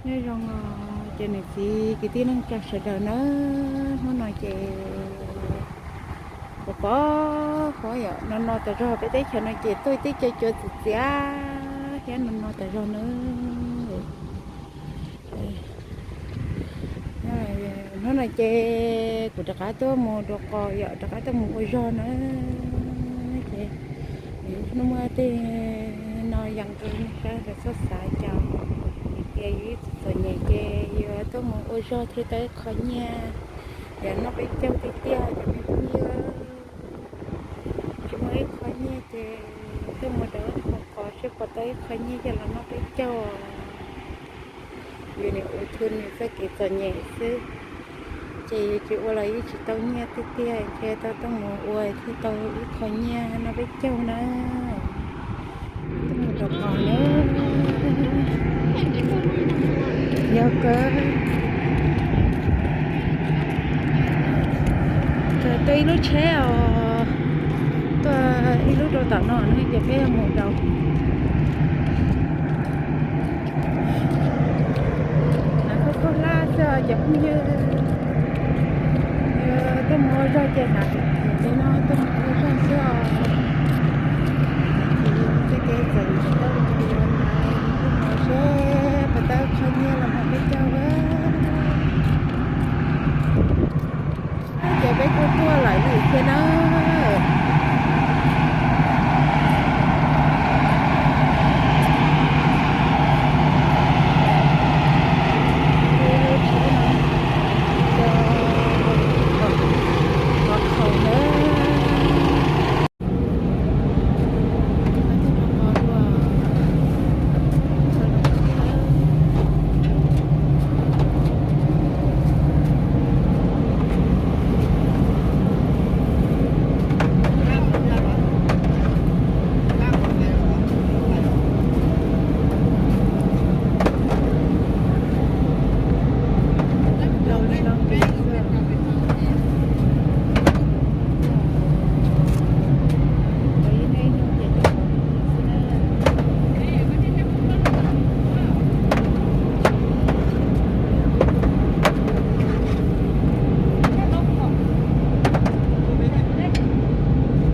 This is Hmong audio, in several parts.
Nyob zoo os cov niam txiv kwv tij neej tsa sawv daws nawb, hnub no ces pom pom qhuav yom, no no tas zog peb teb chaws no ces tuaj teb chaws cua txiv txiav thiab no no tas zog nawb. Hnub no ces kuv rov qab tuaj mus rau qos yom, rov qab tuaj mus ua zog na. Ces hnub muaj tej no yees rau nej saib, txhob xav cas, vim tias yus ib txwm txom nyem ces yuav tuaj mus ua zog thiaj tau ib qho nyiaj, yog noj peb caug tiag tiag cov me phooj ywg. Tsis muaj ib qho nyiaj ces tuaj mus rau ib qho qos seb puas tau ib qho nyiaj coj los noj peb caug. Yus nim ua thwj nws txoj kev txom nyem xwb, ces yus tsis ua los yeej tsis tau nyiaj tiag tiag, ntshe tau tuaj mus ua thiaj tau ib qho nyiaj noj peb caug na. Tuaj mus rau qos na. Yog kawg. Tuaj ib lub tsheb os, tuaj ib lub rau tom no na ces peb mus rau na. Khaub khaub hlab xwb os cov phooj ywg, tuaj mus ua zog ces hnav li no tuaj mus ua zog xwb os. Tej kev txom nyem tuaj mus ua zog, tuaj mus seb puas tau qho nyiaj los noj peb caug. Ces peb kuj tuaj lawm li thiab na.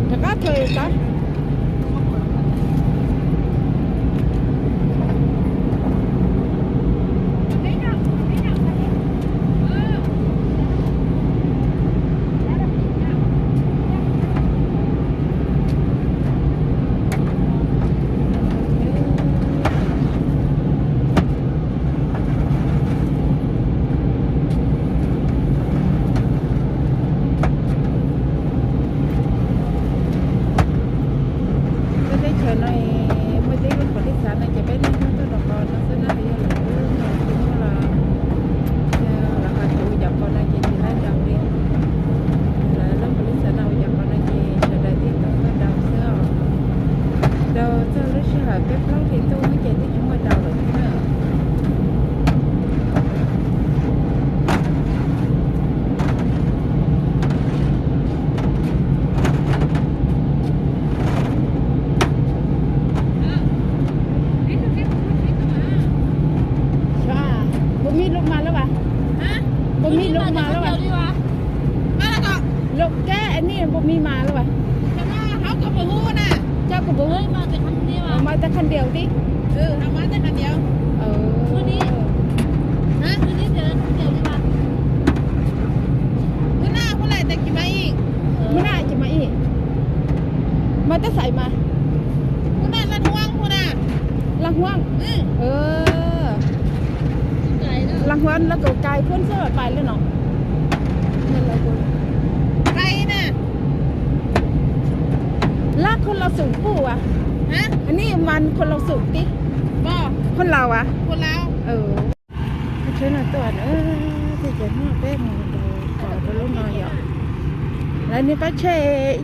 Rov qab thaws tau. Peb teb chaws no muaj tib lub pom lis xav no ces peb niaj hnub tuaj rau qos no xwb na, yog lawv twb mus tsis muaj los lawv ho tsis ua cov qos no ces tsis laib daus li. Lawv lub pom lis xav no ua cov qos no ces sawv daws thiaj tau tuaj daus xwb os. Daus txog lub sij hawm peb plaub hlis ntuj ces twb tsis muaj daus lawm thiab na. Puas muaj ib lub mas lawm as? Puas muaj ib lub mas lawm as? Lub kab ni puas muaj mas lawm as? Coj kuv puas muaj? Mas tej qhov diaus tib. Mas tej xaiv mas. Laj Huab, Laj Huab laj kaum kais phoob xwb pais lawm no. Laj Khuam Laus Xum puj as? Ni mas Khuam Laus Xum tib. Khuam Laus as? Tsheb no tuaj na, tej cov hnub peb mus rau tom rau lub no yom. Lawv niag pab tsheb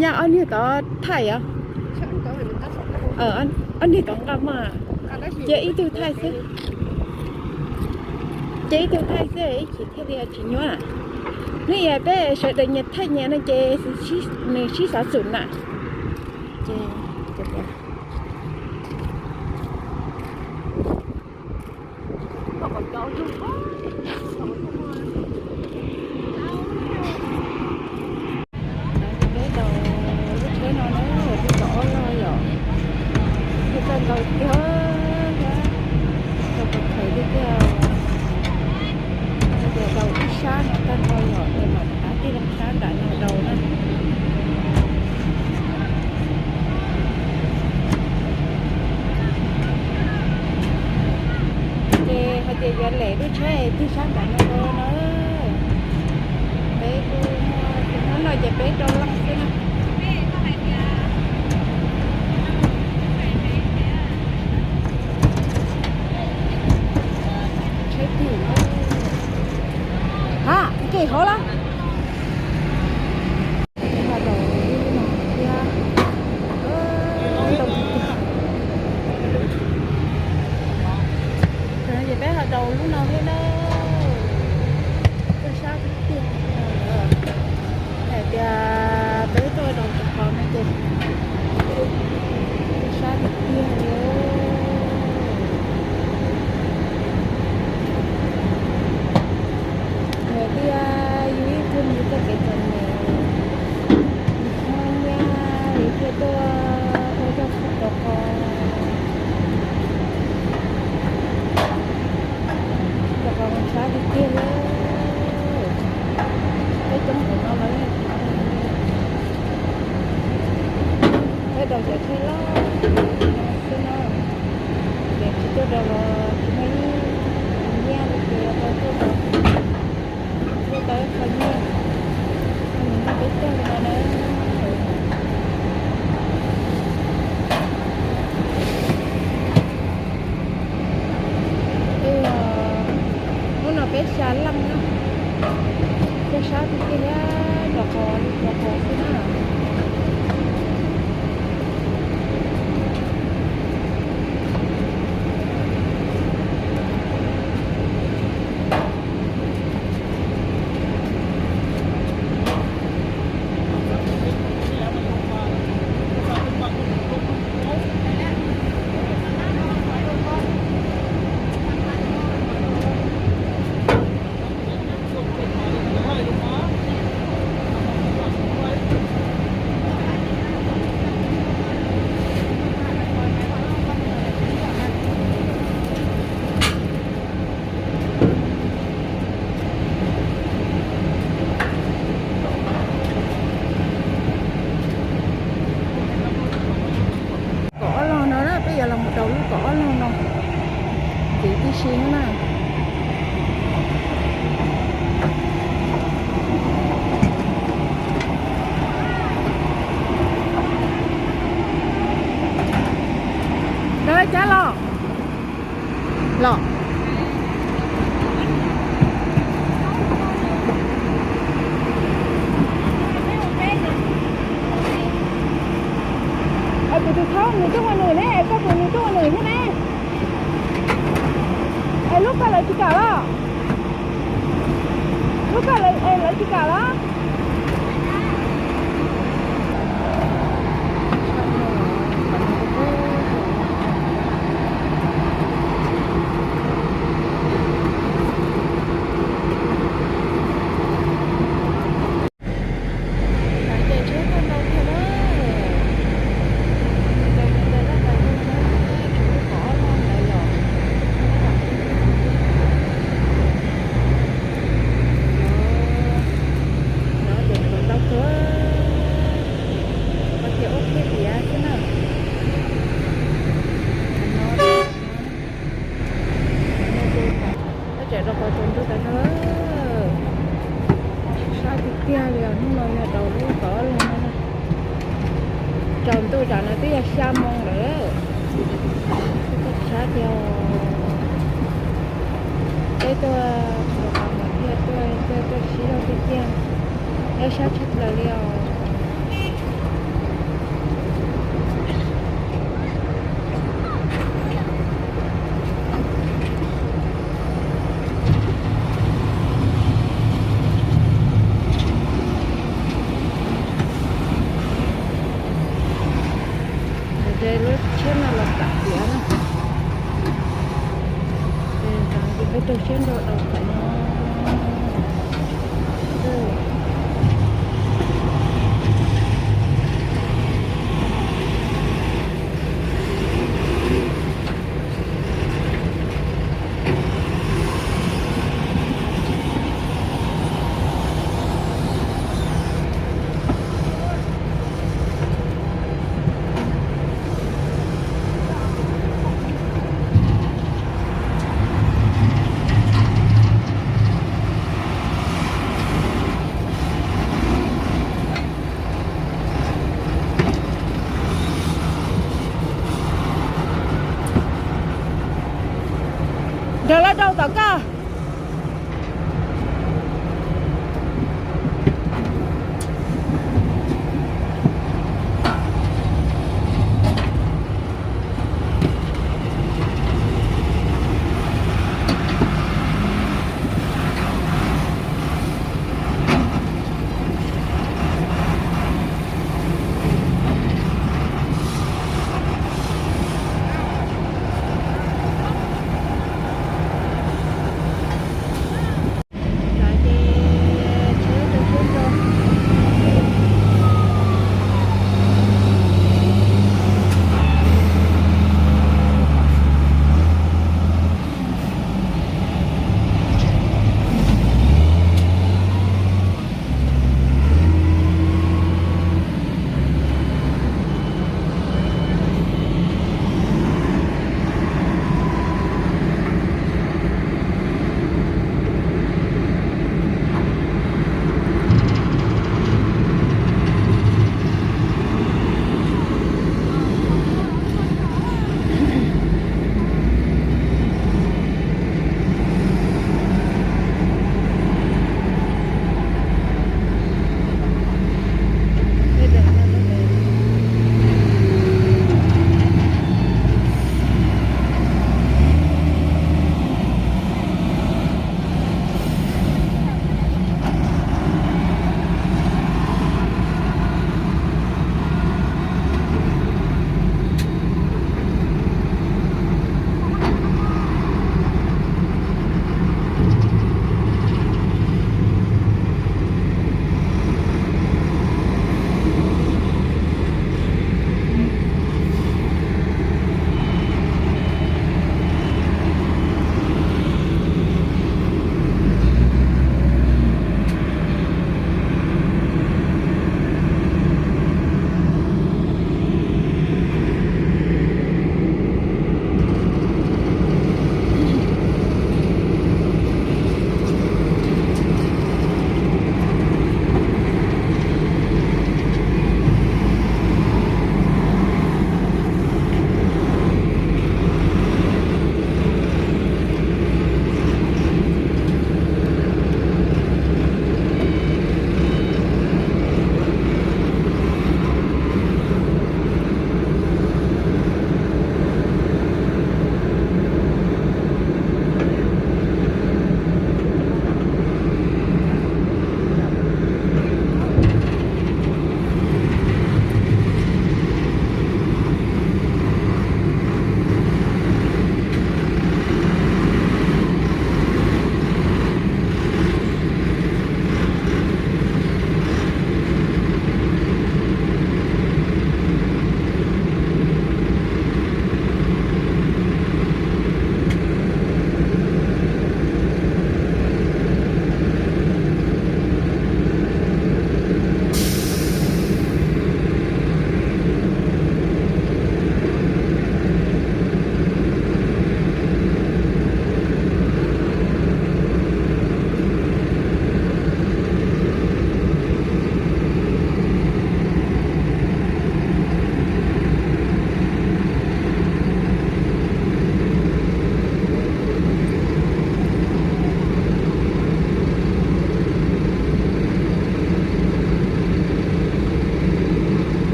nyob ob niag tod thaij os. Ob niag tod nqa maj, cia ib tug thaij xwb. Cia ib tug thaij xwb ib chim thiaj li tsis nyuaj. Hnub ib peb sawv daws nyias thaij nyias no ces nws sib xov xwm na. Ces, ces, ces Peb tau lub tsheb no na, twb tau ob log yom, twb tau ntau tiag thiab, tau pov khawv tiag tiag. Ces tau ib sab no tag nrho yom, ces mam rov qab tig loo sab nram no rau na. Ces hais tias yuav lem lub tsheb tig sab nram no rau na. Peb kuj muaj tus hnub no ces peb rau leej xwb na. Tsheb tig na. Ha, nkem hov lawm. Peb ho daus lub no thiab. Ntau tiag tiag. Ces peb ho daus lub no thiab na. Koj sab tiag tiag. Hais tias peb tuaj daus cov qos no ces koj sab tiag tiag li. Nws tias yus ib tug nws txoj kev txom nyem, nws qhov nyiaj yus thiaj tuaj ua zog txhua rau qhov. Rau qhov mas sab tiag tiag li. Peb coob npaum no lawm, peb daus cov tsheb loj xwb na. Ces tsis tuaj daus los tsis muaj ib nyiaj li ces tau tuaj daus, tuaj tau ib qho nyiaj, nws noj peb caug li no na. Ib, hnub no peb xya leej na, peb sab tiag tiag thiab, rau qhov rau qhov xwb na. Kaum ob log no na, peb yuav los mus rau lub kaum ob log no. Tiv tib si no na. Rau cab los. Los. Es kuv tus thaub nws tuaj ua nws ne, es koj kuv nws tuaj ua nws thiab ne. Es lub koj lawv tsis kam los? Lub koj lawv, es lawv tsis kam los? Ces tsheb tau ntau tiag na, ntau ntau ntau ntau na, tsuas lub kaum ob log ntawd yom. No ces tsuas ntau kawg, qhov tias ua kiag tiav xwb na. Tab txawm rau qhov tsaus ntuj tas zog, sab tiag tiag li os. Hnub no yog rau lub kaum ob log no, tsaus ntuj tsam no twb yog xya moo lawm. Sab tiag, peb tuaj mus qhov mas thiaj tuaj, tuaj, tuaj sib zog tiag tiag, nyob sab tshaj plaws li os. Ces lub tsheb no los kam tiav na. Ces peb Rau siab nrog rau qhov no. Nrog lawv rau tom koj.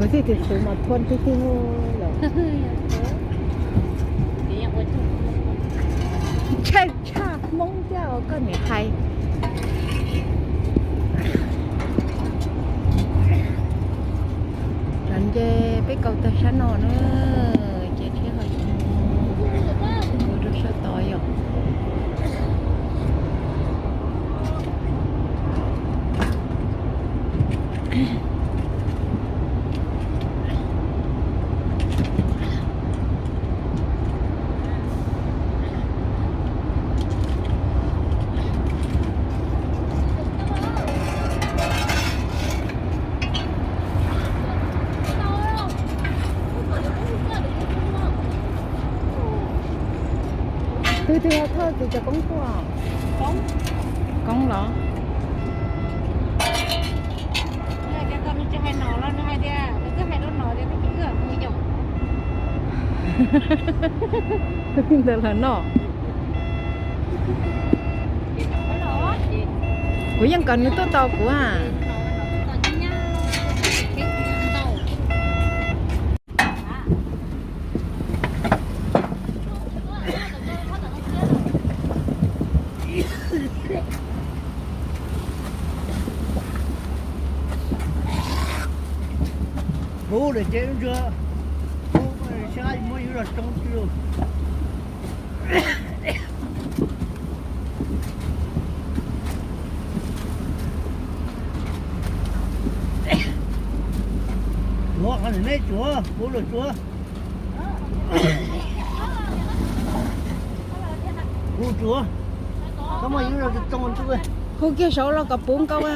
Kuv tij tis kuv mas thuam tib tug lawm. Ntshai tshaj Hmoob thiab os koj niam hais. Cov nce peb kaus tag sab no na, ces thiaj ho mus rau sab tod yom. Twg twg ho thauj tus cov koob tuaj? Koob los? Ntawd los no. Kuv yeej kom nws tuaj tos kuv a. Kuv lawm ces ntsuag, kuv saib muab yuav los tsoo twg. Tsuav qhov ntawm meb tsuav, kuv lawm tsuav. Kuv tsuav, koj muab yuav los tsoo twg. Hu kiag saud los kom puv nkaus a.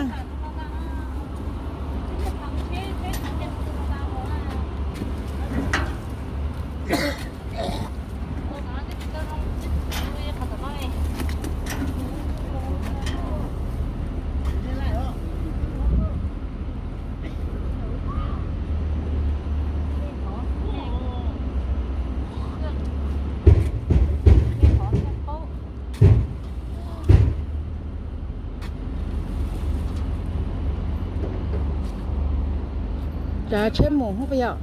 Tsav tsheb mus hub yom.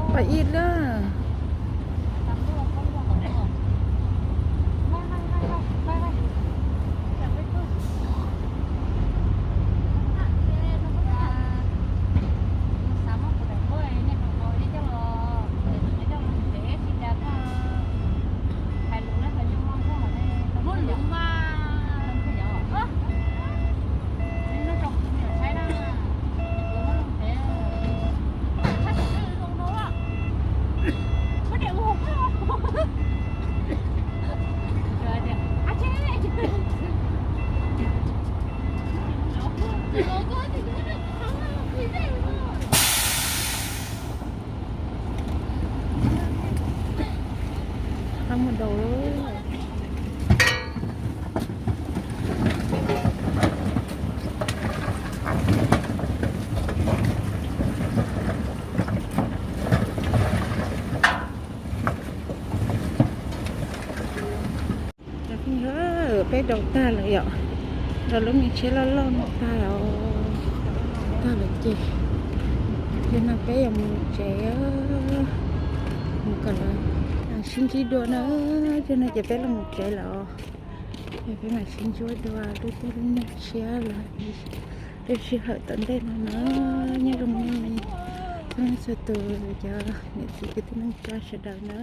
Pab ib lawm. Qab mus dau lawm. Cov phooj ywg, peb dau tag lawm yom. Dau lub me tsheb loj loj no tag, tag lawm ces yog no peb yuav mus tsev, mus kom lawv sib ntsib dua na. Yog no ces peb los mus tsev lawm. Yog peb mam sib ntsib dua lub caij lub nyoog tshiab los lub sij hawm tom ntej no na. Nyob zoo txhua leej txhua tus cov niam txiv kwv tij neej tsa sawv daws na.